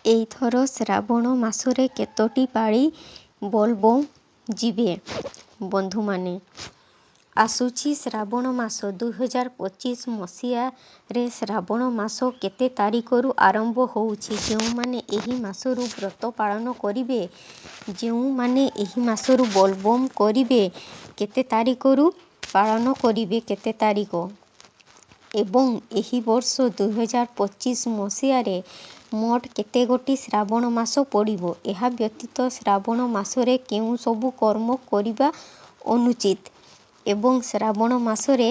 ଏଇଥର ଶ୍ରାବଣ ମାସରେ କେତୋଟି ପାଳି ବୋଲବମ୍ ଯିବେ ବନ୍ଧୁମାନେ? ଆସୁଛି ଶ୍ରାବଣ ମାସ। 2025 ମସିହାରେ ଶ୍ରାବଣ ମାସ କେତେ ତାରିଖରୁ ଆରମ୍ଭ ହେଉଛି, ଯେଉଁମାନେ ଏହି ମାସରୁ ବ୍ରତ ପାଳନ କରିବେ, ଯେଉଁମାନେ ଏହି ମାସରୁ ବୋଲବମ୍ କରିବେ, କେତେ ତାରିଖରୁ ପାଳନ କରିବେ, କେତେ ତାରିଖ ଏବଂ ଏହି ବର୍ଷ 2025 ମସିହାରେ ମୋଟ କେତେ ଗୋଟି ଶ୍ରାବଣ ମାସ ପଡ଼ିବ, ଏହା ବ୍ୟତୀତ ଶ୍ରାବଣ ମାସରେ କେଉଁ ସବୁ କର୍ମ କରିବା ଅନୁଚିତ ଏବଂ ଶ୍ରାବଣ ମାସରେ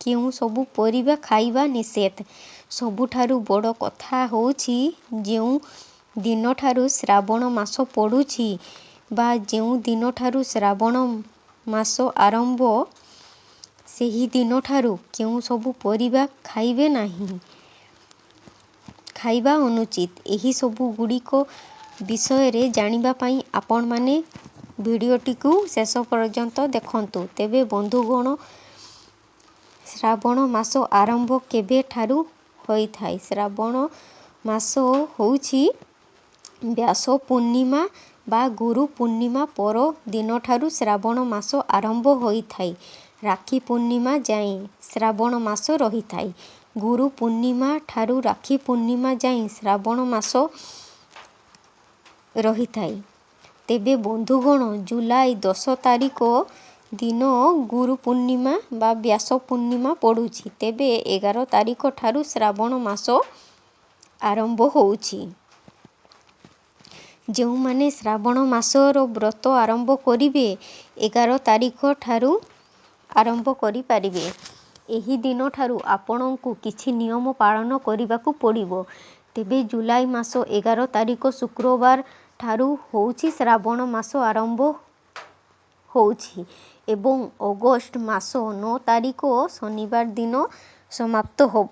କେଉଁ ସବୁ ପରିବା ଖାଇବା ନିଷେଧ। ସବୁଠାରୁ ବଡ଼ କଥା ହେଉଛି, ଯେଉଁ ଦିନଠାରୁ ଶ୍ରାବଣ ମାସ ପଡ଼ୁଛି ବା ଯେଉଁ ଦିନଠାରୁ ଶ୍ରାବଣ ମାସ ଆରମ୍ଭ, ସେହି ଦିନଠାରୁ କେଉଁ ସବୁ ପରିବା ଖାଇବେ ନାହିଁ, ଖାଇବା ଅନୁଚିତ, ଏହି ସବୁ ଗୁଡ଼ିକ ବିଷୟରେ ଜାଣିବା ପାଇଁ ଆପଣମାନେ ଭିଡ଼ିଓଟିକୁ ଶେଷ ପର୍ଯ୍ୟନ୍ତ ଦେଖନ୍ତୁ। ତେବେ ବନ୍ଧୁଗଣ, ଶ୍ରାବଣ ମାସ ଆରମ୍ଭ କେବେ ଠାରୁ ହୋଇଥାଏ? ଶ୍ରାବଣ ମାସ ହେଉଛି ବ୍ୟାସ ପୂର୍ଣ୍ଣିମା ବା ଗୁରୁ ପୂର୍ଣ୍ଣିମା ପର ଦିନଠାରୁ ଶ୍ରାବଣ ମାସ ଆରମ୍ଭ ହୋଇଥାଏ। ରାକ୍ଷୀ ପୂର୍ଣ୍ଣିମା ଯାଏଁ ଶ୍ରାବଣ ମାସ ରହିଥାଏ। ଗୁରୁ ପୂର୍ଣ୍ଣିମା ଠାରୁ ରାକ୍ଷୀ ପୂର୍ଣ୍ଣିମା ଯାଏଁ ଶ୍ରାବଣ ମାସ ରହିଥାଏ। ତେବେ ବନ୍ଧୁଗଣ, ଜୁଲାଇ 10 ତାରିଖ ଦିନ ଗୁରୁ ପୂର୍ଣ୍ଣିମା ବା ବ୍ୟାସ ପୂର୍ଣ୍ଣିମା ପଡ଼ୁଛି। ତେବେ 11 ତାରିଖ ଠାରୁ ଶ୍ରାବଣ ମାସ ଆରମ୍ଭ ହେଉଛି। ଯେଉଁମାନେ ଶ୍ରାବଣ ମାସର ବ୍ରତ ଆରମ୍ଭ କରିବେ, 11 ତାରିଖ ଠାରୁ ଆରମ୍ଭ କରିପାରିବେ। ଏହି ଦିନଠାରୁ ଆପଣଙ୍କୁ କିଛି ନିୟମ ପାଳନ କରିବାକୁ ପଡ଼ିବ। ତେବେ ଜୁଲାଇ ମାସ 11 ତାରିଖ ଶୁକ୍ରବାର ଠାରୁ ହେଉଛି ଶ୍ରାବଣ ମାସ ଆରମ୍ଭ ହେଉଛି ଏବଂ ଅଗଷ୍ଟ ମାସ 9 ତାରିଖ ଶନିବାର ଦିନ ସମାପ୍ତ ହେବ।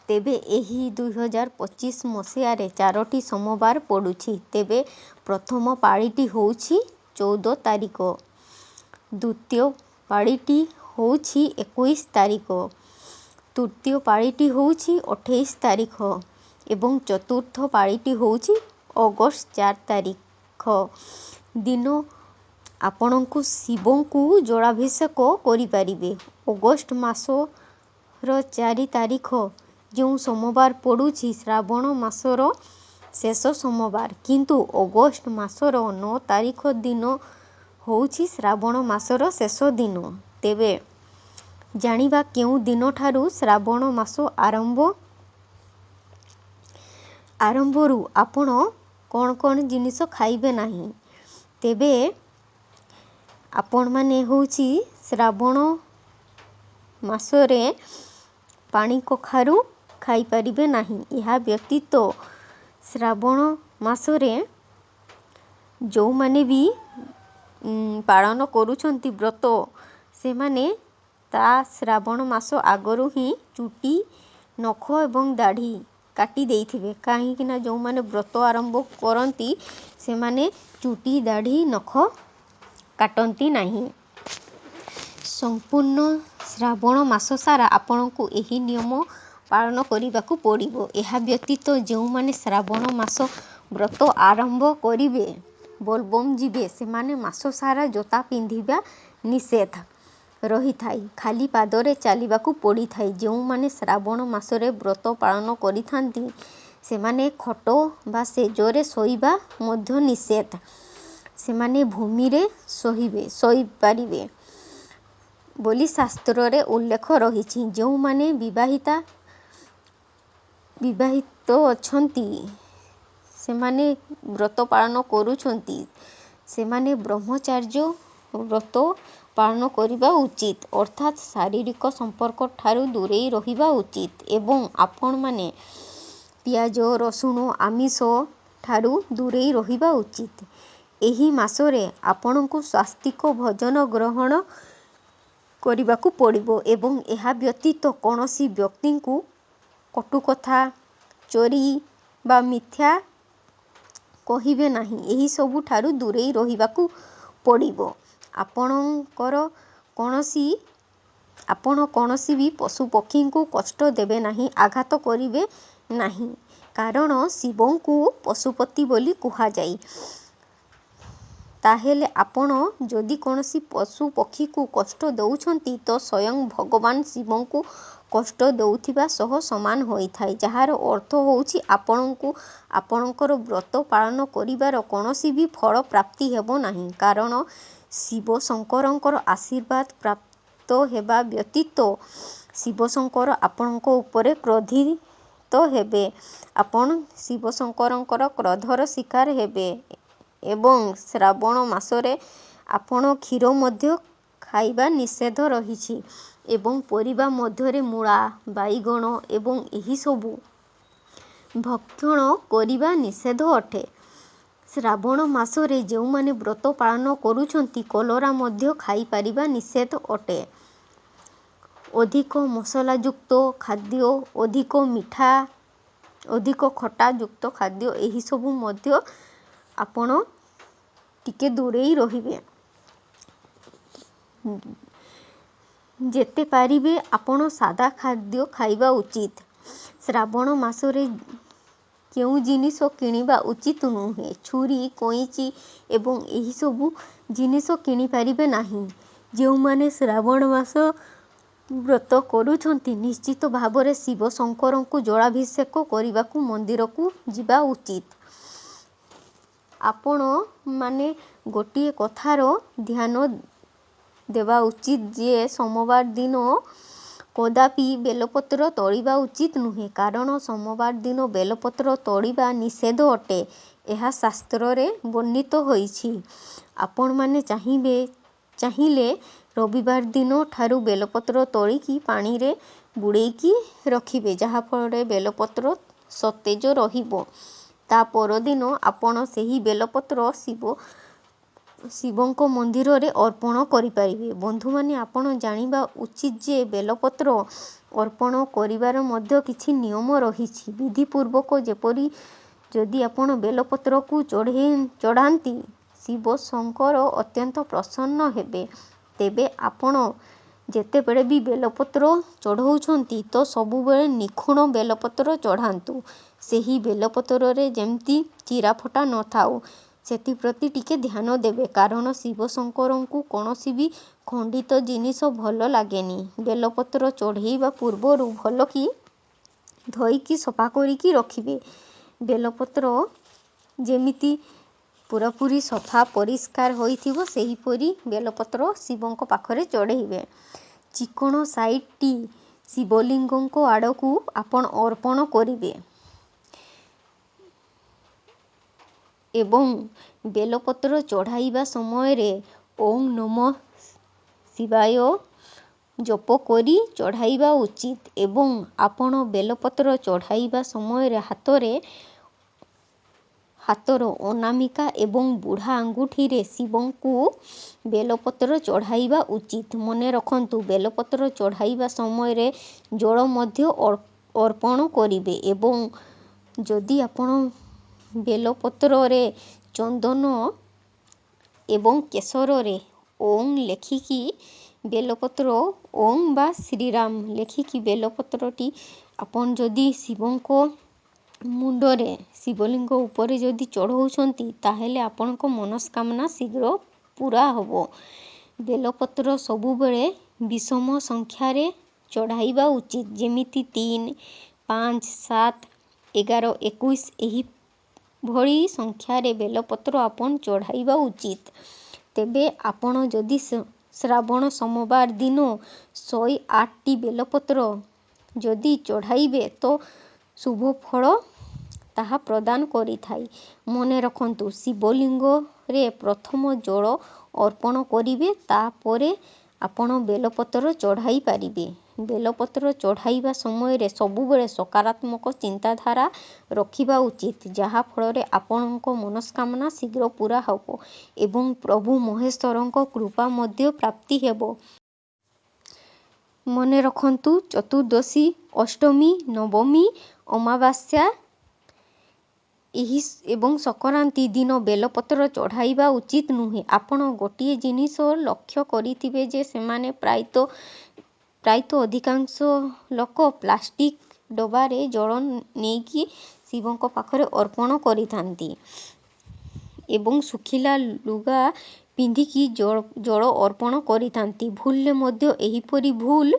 ତେବେ ଏହି 2025 ମସିହାରେ 4ଟି ସୋମବାର ପଡ଼ୁଛି। ତେବେ ପ୍ରଥମ ପାଳିଟି ହେଉଛି 14 ତାରିଖ, ଦ୍ୱିତୀୟ ପାଳିଟି ହେଉଛି 21 ତାରିଖ, ତୃତୀୟ ପାଳିଟି ହେଉଛି 28 ତାରିଖ ଏବଂ ଚତୁର୍ଥ ପାଳିଟି ହେଉଛି ଅଗଷ୍ଟ 4 ତାରିଖ ଦିନ ଆପଣଙ୍କୁ ଶିବଙ୍କୁ ଜଳାଭିଷେକ କରିପାରିବେ। ଅଗଷ୍ଟ ମାସର 4 ତାରିଖ ଯେଉଁ ସୋମବାର ପଡ଼ୁଛି, ଶ୍ରାବଣ ମାସର ଶେଷ ସୋମବାର, କିନ୍ତୁ ଅଗଷ୍ଟ ମାସର 9 ତାରିଖ ଦିନ ହେଉଛି ଶ୍ରାବଣ ମାସର ଶେଷ ଦିନ। ତେବେ ଜାଣିବା କେଉଁ ଦିନଠାରୁ ଶ୍ରାବଣ ମାସ ଆରମ୍ଭ, ଆରମ୍ଭରୁ ଆପଣ କ'ଣ କ'ଣ ଜିନିଷ ଖାଇବେ ନାହିଁ। ତେବେ ଆପଣମାନେ ହେଉଛି ଶ୍ରାବଣ ମାସରେ ପାଣି କଖାରୁ ଖାଇପାରିବେ ନାହିଁ। ଏହା ବ୍ୟତୀତ ଶ୍ରାବଣ ମାସରେ ଯେଉଁମାନେ ବି ପାଳନ କରୁଛନ୍ତି ବ୍ରତ, ସେମାନେ ତା ଶ୍ରାବଣ ମାସ ଆଗରୁ ହିଁ ଚୁଟି, ନଖ ଏବଂ ଦାଢ଼ି କାଟି ଦେଇଥିବେ, କାହିଁକିନା ଯେଉଁମାନେ ବ୍ରତ ଆରମ୍ଭ କରନ୍ତି ସେମାନେ ଚୁଟି, ଦାଢ଼ି, ନଖ କାଟନ୍ତି ନାହିଁ। ସମ୍ପୂର୍ଣ୍ଣ ଶ୍ରାବଣ ମାସ ସାରା ଆପଣଙ୍କୁ ଏହି ନିୟମ ପାଳନ କରିବାକୁ ପଡ଼ିବ। ଏହା ବ୍ୟତୀତ ଯେଉଁମାନେ ଶ୍ରାବଣ ମାସ ବ୍ରତ ଆରମ୍ଭ କରିବେ, ବୋଲବମ୍ ଯିବେ, ସେମାନେ ମାସ ସାରା ଜୋତା ପିନ୍ଧିବା ନିଷେଧ ରହିଥାଏ, ଖାଲି ପାଦରେ ଚାଲିବାକୁ ପଡ଼ିଥାଏ। ଯେଉଁମାନେ ଶ୍ରାବଣ ମାସରେ ବ୍ରତ ପାଳନ କରିଥାନ୍ତି, ସେମାନେ ଖଟ ବା ଶେଯରେ ଶୋଇବା ମଧ୍ୟ ନିଷେଧ, ସେମାନେ ଭୂମିରେ ଶୋଇବେ, ଶୋଇପାରିବେ ବୋଲି ଶାସ୍ତ୍ରରେ ଉଲ୍ଲେଖ ରହିଛି। ଯେଉଁମାନେ ବିବାହିତ ଅଛନ୍ତି, ସେମାନେ ବ୍ରତ ପାଳନ କରୁଛନ୍ତି, ସେମାନେ ବ୍ରହ୍ମଚାର୍ଯ୍ୟ ବ୍ରତ ପାଳନ କରିବା ଉଚିତ, ଅର୍ଥାତ୍ ଶାରୀରିକ ସମ୍ପର୍କ ଠାରୁ ଦୂରେଇ ରହିବା ଉଚିତ ଏବଂ ଆପଣମାନେ ପିଆଜ, ରସୁଣ, ଆମିଷ ଠାରୁ ଦୂରେଇ ରହିବା ଉଚିତ। ଏହି ମାସରେ ଆପଣଙ୍କୁ ସ୍ୱାସ୍ତିକ ଭୋଜନ ଗ୍ରହଣ କରିବାକୁ ପଡ଼ିବ ଏବଂ ଏହା ବ୍ୟତୀତ କୌଣସି ବ୍ୟକ୍ତିଙ୍କୁ କଟୁକଥା, ଚୋରି ବା ମିଥ୍ୟା କହିବେ ନାହିଁ, ଏହିସବୁ ଠାରୁ ଦୂରେଇ ରହିବାକୁ ପଡ଼ିବ। ଆପଣଙ୍କର କୌଣସି ଆପଣ କୌଣସି ବି ପଶୁପକ୍ଷୀଙ୍କୁ କଷ୍ଟ ଦେବେ ନାହିଁ, ଆଘାତ କରିବେ ନାହିଁ, କାରଣ ଶିବଙ୍କୁ ପଶୁପତି ବୋଲି କୁହାଯାଏ। ତାହେଲେ ଆପଣ ଯଦି କୌଣସି ପଶୁ ପକ୍ଷୀକୁ କଷ୍ଟ ଦେଉଛନ୍ତି ତ ସ୍ଵୟଂ ଭଗବାନ ଶିବଙ୍କୁ କଷ୍ଟ ଦେଉଥିବା ସହ ସମାନ ହୋଇଥାଏ। ଯାହାର ଅର୍ଥ ହେଉଛି ଆପଣଙ୍କୁ ଆପଣଙ୍କର ବ୍ରତ ପାଳନ କରିବାର କୌଣସି ବି ଫଳ ପ୍ରାପ୍ତି ହେବ ନାହିଁ। କାରଣ ଶିବ ଶଙ୍କରଙ୍କର ଆଶୀର୍ବାଦ ପ୍ରାପ୍ତ ହେବା ବ୍ୟତୀତ ଶିବ ଶଙ୍କର ଆପଣଙ୍କ ଉପରେ କ୍ରୋଧିତ ହେବେ। ଆପଣ ଶିବ ଶଙ୍କରଙ୍କର କ୍ରୋଧର ଶିକାର ହେବେ ଏବଂ ଶ୍ରାବଣ ମାସରେ ଆପଣ କ୍ଷୀର ମଧ୍ୟ ଖାଇବା ନିଷେଧ ରହିଛି ଏବଂ ପରିବା ମଧ୍ୟରେ ମୂଳା, ବାଇଗଣ ଏବଂ ଏହିସବୁ ଭକ୍ଷଣ କରିବା ନିଷେଧ ଅଟେ। ଶ୍ରାବଣ ମାସରେ ଯେଉଁମାନେ ବ୍ରତ ପାଳନ କରୁଛନ୍ତି, କଲରା ମଧ୍ୟ ଖାଇପାରିବା ନିଷେଧ ଅଟେ। ଅଧିକ ମସଲାଯୁକ୍ତ ଖାଦ୍ୟ, ଅଧିକ ମିଠା, ଅଧିକ ଖଟା ଯୁକ୍ତ ଖାଦ୍ୟ ଏହିସବୁ ମଧ୍ୟ ଆପଣ ଟିକେ ଦୂରେଇ ରହିବେ। ଯେତେ ପାରିବେ ଆପଣ ସାଦା ଖାଦ୍ୟ ଖାଇବା ଉଚିତ। ଶ୍ରାବଣ ମାସରେ କେଉଁ ଜିନିଷ କିଣିବା ଉଚିତ ନୁହେଁ? ଛୁରୀ, କଇଁଚି ଏବଂ ଏହିସବୁ ଜିନିଷ କିଣିପାରିବେ ନାହିଁ। ଯେଉଁମାନେ ଶ୍ରାବଣ ମାସ ବ୍ରତ କରୁଛନ୍ତି, ନିଶ୍ଚିତ ଭାବରେ ଶିବ ଶଙ୍କରଙ୍କୁ ଜଳାଭିଷେକ କରିବାକୁ ମନ୍ଦିରକୁ ଯିବା ଉଚିତ। ଆପଣମାନେ ଗୋଟିଏ କଥାର ଧ୍ୟାନ ଦେବା ଉଚିତ ଯେ ସୋମବାର ଦିନ କଦାପି ବେଲପତ୍ର ତୋଳିବା ଉଚିତ ନୁହେଁ, କାରଣ ସୋମବାର ଦିନ ବେଲପତ୍ର ତୋଳିବା ନିଷେଧ ଅଟେ। ଏହା ଶାସ୍ତ୍ରରେ ବର୍ଣ୍ଣିତ ହୋଇଛି। ଆପଣମାନେ ଚାହିଁଲେ ରବିବାର ଦିନ ଠାରୁ ବେଲପତ୍ର ତୋଳିକି ପାଣିରେ ବୁଡ଼େଇକି ରଖିବେ, ଯାହାଫଳରେ ବେଲପତ୍ର ସତେଜ ରହିବ। ତା ପରଦିନ ଆପଣ ସେହି ବେଲପତ୍ର ଶିବଙ୍କ ମନ୍ଦିରରେ ଅର୍ପଣ କରିପାରିବେ। ବନ୍ଧୁମାନେ, ଆପଣ ଜାଣିବା ଉଚିତ ଯେ ବେଲପତ୍ର ଅର୍ପଣ କରିବାର ମଧ୍ୟ କିଛି ନିୟମ ରହିଛି। ବିଧିପୂର୍ବକ ଯେପରି ଯଦି ଆପଣ ବେଲପତ୍ରକୁ ଚଢ଼ାନ୍ତି, ଶିବ ଶଙ୍କର ଅତ୍ୟନ୍ତ ପ୍ରସନ୍ନ ହେବେ। ତେବେ ଆପଣ ଯେତେବେଳେ ବି ବେଲପତ୍ର ଚଢ଼ାଉଛନ୍ତି ତ ସବୁବେଳେ ନିଖୁଣ ବେଲପତ୍ର ଚଢ଼ାନ୍ତୁ। ସେହି ବେଲପତ୍ରରେ ଯେମିତି ଚିରାଫଟା ନଥାଉ, ସେଥିପ୍ରତି ଟିକେ ଧ୍ୟାନ ଦେବେ, କାରଣ ଶିବ ଶଙ୍କରଙ୍କୁ କୌଣସି ବି ଖଣ୍ଡିତ ଜିନିଷ ଭଲ ଲାଗେନି। ବେଲପତ୍ର ଚଢ଼େଇବା ପୂର୍ବରୁ ଭଲକି ଧୋଇକି ସଫା କରିକି ରଖିବେ। ବେଲପତ୍ର ଯେମିତି ପୁରାପୁରି ସଫା ପରିଷ୍କାର ହୋଇଥିବ, ସେହିପରି ବେଲପତ୍ର ଶିବଙ୍କ ପାଖରେ ଚଢ଼େଇବେ। ଚିକଣ ସାଇଡ଼ଟି ଶିବଲିଙ୍ଗଙ୍କ ଆଡ଼କୁ ଆପଣ ଅର୍ପଣ କରିବେ ଏବଂ ବେଲପତ୍ର ଚଢ଼ାଇବା ସମୟରେ ଓଁ ନମଃ ଶିବାୟ ଜପ କରି ଚଢ଼ାଇବା ଉଚିତ। ଏବଂ ଆପଣ ବେଲପତ୍ର ଚଢ଼ାଇବା ସମୟରେ ହାତର ଅନାମିକା ଏବଂ ବୁଢ଼ା ଆଙ୍ଗୁଠିରେ ଶିବଙ୍କୁ ବେଲପତ୍ର ଚଢ଼ାଇବା ଉଚିତ। ମନେ ରଖନ୍ତୁ, ବେଲପତ୍ର ଚଢ଼ାଇବା ସମୟରେ ଜଳ ମଧ୍ୟ ଅର୍ପଣ କରିବେ ଏବଂ ଯଦି ଆପଣ ବେଲପତ୍ରରେ ଚନ୍ଦନ ଏବଂ କେଶରରେ ଓଁ ଲେଖିକି ବେଲପତ୍ର, ଓଁ ବା ଶ୍ରୀରାମ ଲେଖିକି ବେଲପତ୍ରଟି ଆପଣ ଯଦି ଶିବଙ୍କ ମୁଣ୍ଡରେ, ଶିବଲିଙ୍ଗ ଉପରେ ଯଦି ଚଢ଼ାଉଛନ୍ତି, ତାହେଲେ ଆପଣଙ୍କ ମନସ୍କାମନା ଶୀଘ୍ର ପୁରା ହେବ। ବେଲପତ୍ର ସବୁବେଳେ ବିଷମ ସଂଖ୍ୟାରେ ଚଢ଼ାଇବା ଉଚିତ, ଯେମିତି 3, 5, 7, 11, 21 ଏହିଭଳି ସଂଖ୍ୟାରେ ବେଲପତ୍ର ଆପଣ ଚଢ଼ାଇବା ଉଚିତ। ତେବେ ଆପଣ ଯଦି ଶ୍ରାବଣ ସୋମବାର ଦିନ 108ଟି ବେଲପତ୍ର ଯଦି ଚଢ଼ାଇବେ ତ ଶୁଭ ଫଳ ତାହା ପ୍ରଦାନ କରିଥାଏ। ମନେ ରଖନ୍ତୁ, ଶିବଲିଙ୍ଗରେ ପ୍ରଥମ ଜଳ ଅର୍ପଣ କରିବେ, ତାପରେ ଆପଣ ବେଲପତ୍ର ଚଢ଼ାଇ ପାରିବେ। ବେଲପତ୍ର ଚଢ଼ାଇବା ସମୟରେ ସବୁବେଳେ ସକାରାତ୍ମକ ଚିନ୍ତାଧାରା ରଖିବା ଉଚିତ, ଯାହାଫଳରେ ଆପଣଙ୍କ ମନସ୍କାମନା ଶୀଘ୍ର ପୁରା ହେବ ଏବଂ ପ୍ରଭୁ ମହେଶ୍ୱରଙ୍କ କୃପା ମଧ୍ୟ ପ୍ରାପ୍ତି ହେବ। ମନେ ରଖନ୍ତୁ, ଚତୁର୍ଦ୍ଦଶୀ, ଅଷ୍ଟମୀ, ନବମୀ, ଅମାବାସ୍ୟା ଏହି ଏବଂ ସଂକ୍ରାନ୍ତି ଦିନ ବେଲପତ୍ର ଚଢ଼ାଇବା ଉଚିତ ନୁହେଁ। ଆପଣ ଗୋଟିଏ ଜିନିଷ ଲକ୍ଷ୍ୟ କରିଥିବେ ଯେ ସେମାନେ ପ୍ରାୟତଃ ଅଧିକାଂଶ ଲୋକ ପ୍ଲାଷ୍ଟିକର ଡବାରେ ଜଳ ନେଇକି ଶିବଙ୍କ ପାଖରେ ଅର୍ପଣ କରିଥାନ୍ତି ଏବଂ ଶୁଖିଲା ଲୁଗା ପିନ୍ଧିକି ଜଳ ଅର୍ପଣ କରିଥାନ୍ତି। ଭୁଲରେ ମଧ୍ୟ ଏହିପରି ଭୁଲ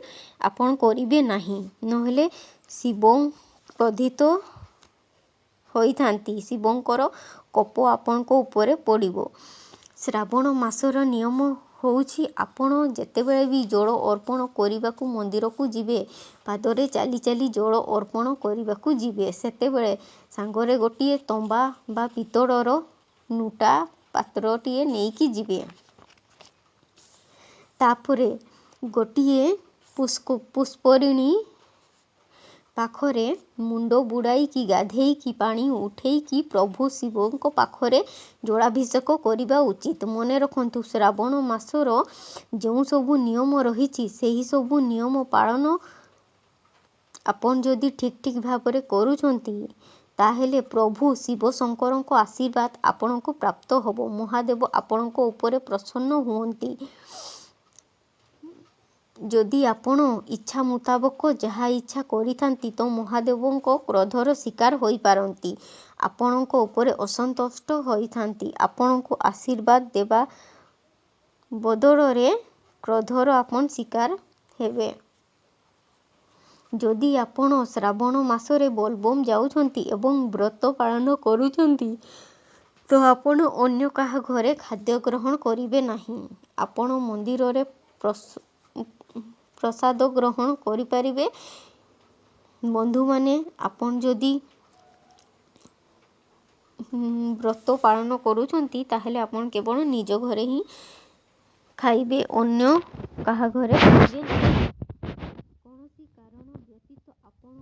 ଆପଣ କରିବେ ନାହିଁ, ନହେଲେ ଶିବ କ୍ରୋଧିତ ହୋଇଥାନ୍ତି, ଶିବଙ୍କର କୋପ ଆପଣଙ୍କ ଉପରେ ପଡ଼ିବ। ଶ୍ରାବଣ ମାସର ନିୟମ ହେଉଛି, ଆପଣ ଯେତେବେଳେ ବି ଜଳ ଅର୍ପଣ କରିବାକୁ ମନ୍ଦିରକୁ ଯିବେ, ପାଦରେ ଚାଲି ଚାଲି ଜଳ ଅର୍ପଣ କରିବାକୁ ଯିବେ, ସେତେବେଳେ ସାଙ୍ଗରେ ଗୋଟିଏ ତମ୍ବା ବା ପିତ୍ତଳର ନୁଟା ପାତ୍ରଟିଏ ନେଇକି ଯିବେ। ତାପରେ ଗୋଟିଏ ପୁଷ୍କରିଣୀ ପାଖରେ ମୁଣ୍ଡ ବୁଡ଼ାଇକି ଗାଧେଇକି ପାଣି ଉଠେଇକି ପ୍ରଭୁ ଶିବଙ୍କ ପାଖରେ ଜଳାଭିଷେକ କରିବା ଉଚିତ। ମନେ ରଖନ୍ତୁ, ଶ୍ରାବଣ ମାସର ଯେଉଁ ସବୁ ନିୟମ ରହିଛି, ସେହି ସବୁ ନିୟମ ପାଳନ ଆପଣ ଯଦି ଠିକ୍ ଠିକ୍ ଭାବରେ କରୁଛନ୍ତି, ତାହେଲେ ପ୍ରଭୁ ଶିବ ଶଙ୍କରଙ୍କ ଆଶୀର୍ବାଦ ଆପଣଙ୍କୁ ପ୍ରାପ୍ତ ହେବ। ମହାଦେବ ଆପଣଙ୍କ ଉପରେ ପ୍ରସନ୍ନ ହୁଅନ୍ତି। ଯଦି ଆପଣ ଇଚ୍ଛା ମୁତାବକ ଯାହା ଇଚ୍ଛା କରିଥାନ୍ତି, ତ ମହାଦେବଙ୍କ କ୍ରୋଧର ଶିକାର ହୋଇପାରନ୍ତି, ଆପଣଙ୍କ ଉପରେ ଅସନ୍ତୁଷ୍ଟ ହୋଇଥାନ୍ତି, ଆପଣଙ୍କୁ ଆଶୀର୍ବାଦ ଦେବା ବଦଳରେ କ୍ରୋଧର ଆପଣ ଶିକାର ହେବେ। ଯଦି ଆପଣ ଶ୍ରାବଣ ମାସରେ ବୋଲବମ୍ ଯାଉଛନ୍ତି ଏବଂ ବ୍ରତ ପାଳନ କରୁଛନ୍ତି, ତ ଆପଣ ଅନ୍ୟ କାହା ଘରେ ଖାଦ୍ୟ ଗ୍ରହଣ କରିବେ ନାହିଁ। ଆପଣ ମନ୍ଦିରରେ ପ୍ରସାଦ ଗ୍ରହଣ କରିପାରିବେ। ବନ୍ଧୁମାନେ, ଆପଣ ଯଦି ବ୍ରତ ପାଳନ କରୁଛନ୍ତି, ତାହେଲେ ଆପଣ କେବଳ ନିଜ ଘରେ ହିଁ ଖାଇବେ, ଅନ୍ୟ କାହା ଘରେ ଖାଇବେ ନାହିଁ। କୌଣସି କାରଣ ବ୍ୟତୀତ ଆପଣ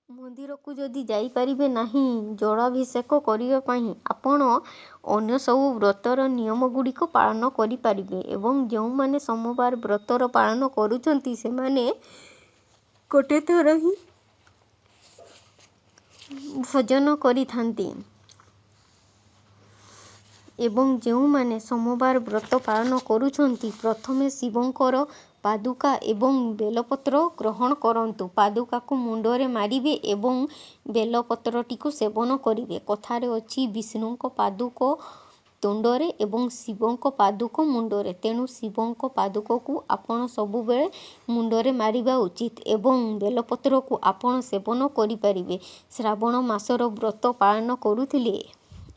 ମନ୍ଦିରକୁ ଯଦି ଯାଇପାରିବେ ନାହିଁ ଜଳାଭିଷେକ କରିବା ପାଇଁ, ଆପଣ ଅନ୍ୟ ସବୁ ବ୍ରତର ନିୟମ ଗୁଡ଼ିକ ପାଳନ କରିପାରିବେ। ଏବଂ ଯେଉଁମାନେ ସୋମବାର ବ୍ରତର ପାଳନ କରୁଛନ୍ତି, ସେମାନେ ଗୋଟେ ଥର ହିଁ ଭୋଜନ କରିଥାନ୍ତି। ଏବଂ ଯେଉଁମାନେ ସୋମବାର ବ୍ରତ ପାଳନ କରୁଛନ୍ତି, ପ୍ରଥମେ ଶିବଙ୍କର ପାଦୁକା ଏବଂ ବେଲପତ୍ର ଗ୍ରହଣ କରନ୍ତୁ। ପାଦୁକାକୁ ମୁଣ୍ଡରେ ମାରିବେ ଏବଂ ବେଲପତ୍ରଟିକୁ ସେବନ କରିବେ। କଥାରେ ଅଛି, ବିଷ୍ଣୁଙ୍କ ପାଦୁକ ତୁଣ୍ଡରେ ଏବଂ ଶିବଙ୍କ ପାଦୁକ ମୁଣ୍ଡରେ। ତେଣୁ ଶିବଙ୍କ ପାଦୁକକୁ ଆପଣ ସବୁବେଳେ ମୁଣ୍ଡରେ ମାରିବା ଉଚିତ ଏବଂ ବେଲପତ୍ରକୁ ଆପଣ ସେବନ କରିପାରିବେ। ଶ୍ରାବଣ ମାସର ବ୍ରତ ପାଳନ କରୁଥିଲେ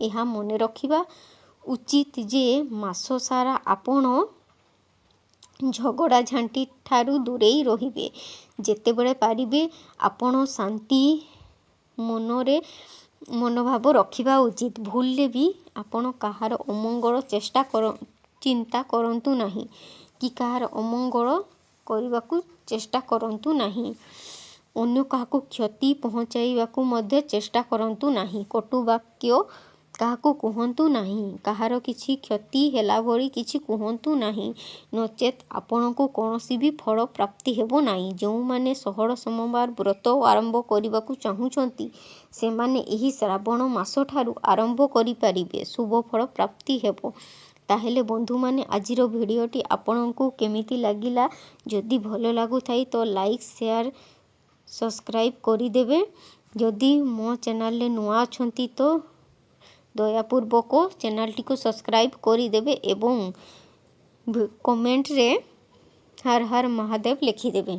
ଏହା ମନେ ରଖିବା ଉଚିତ ଯେ ମାସ ସାରା ଆପଣ ଝଗଡ଼ାଝାଣ୍ଟି ଠାରୁ ଦୂରେଇ ରହିବେ। ଯେତେବେଳେ ପାରିବେ ଆପଣ ଶାନ୍ତି ମନରେ ମନୋଭାବ ରଖିବା ଉଚିତ। ଭୁଲରେ ବି ଆପଣ କାହାର ଅମଙ୍ଗଳ ଚେଷ୍ଟା କର ଚିନ୍ତା କରନ୍ତୁ ନାହିଁ କି କାହାର ଅମଙ୍ଗଳ କରିବାକୁ ଚେଷ୍ଟା କରନ୍ତୁ ନାହିଁ। ଅନ୍ୟ କାହାକୁ କ୍ଷତି ପହଞ୍ଚାଇବାକୁ ମଧ୍ୟ ଚେଷ୍ଟା କରନ୍ତୁ ନାହିଁ। କଟୁବାକ୍ୟ କାହାକୁ କୁହନ୍ତୁ ନାହିଁ, କାହାର କିଛି କ୍ଷତି ହେଲା ଭଳି କିଛି କୁହନ୍ତୁ ନାହିଁ, ନଚେତ୍ ଆପଣଙ୍କୁ କୌଣସି ବି ଫଳ ପ୍ରାପ୍ତି ହେବ ନାହିଁ। ଯେଉଁମାନେ 16 ସୋମବାର ବ୍ରତ ଆରମ୍ଭ କରିବାକୁ ଚାହୁଁଛନ୍ତି, ସେମାନେ ଏହି ଶ୍ରାବଣ ମାସଠାରୁ ଆରମ୍ଭ କରିପାରିବେ, ଶୁଭ ଫଳ ପ୍ରାପ୍ତି ହେବ। ତାହେଲେ ବନ୍ଧୁମାନେ, ଆଜିର ଭିଡ଼ିଓଟି ଆପଣଙ୍କୁ କେମିତି ଲାଗିଲା? ଯଦି ଭଲ ଲାଗୁଥାଏ ତ ଲାଇକ୍, ସେୟାର, ସବସ୍କ୍ରାଇବ୍ କରିଦେବେ। ଯଦି ମୋ ଚ୍ୟାନେଲରେ ନୂଆ ଅଛନ୍ତି, ତ ଦୟାପୂର୍ବକ ଚ୍ୟାନେଲଟିକୁ ସବସ୍କ୍ରାଇବ୍ କରିଦେବେ ଏବଂ କମେଣ୍ଟରେ ହର ହର ମହାଦେବ ଲେଖିଦେବେ।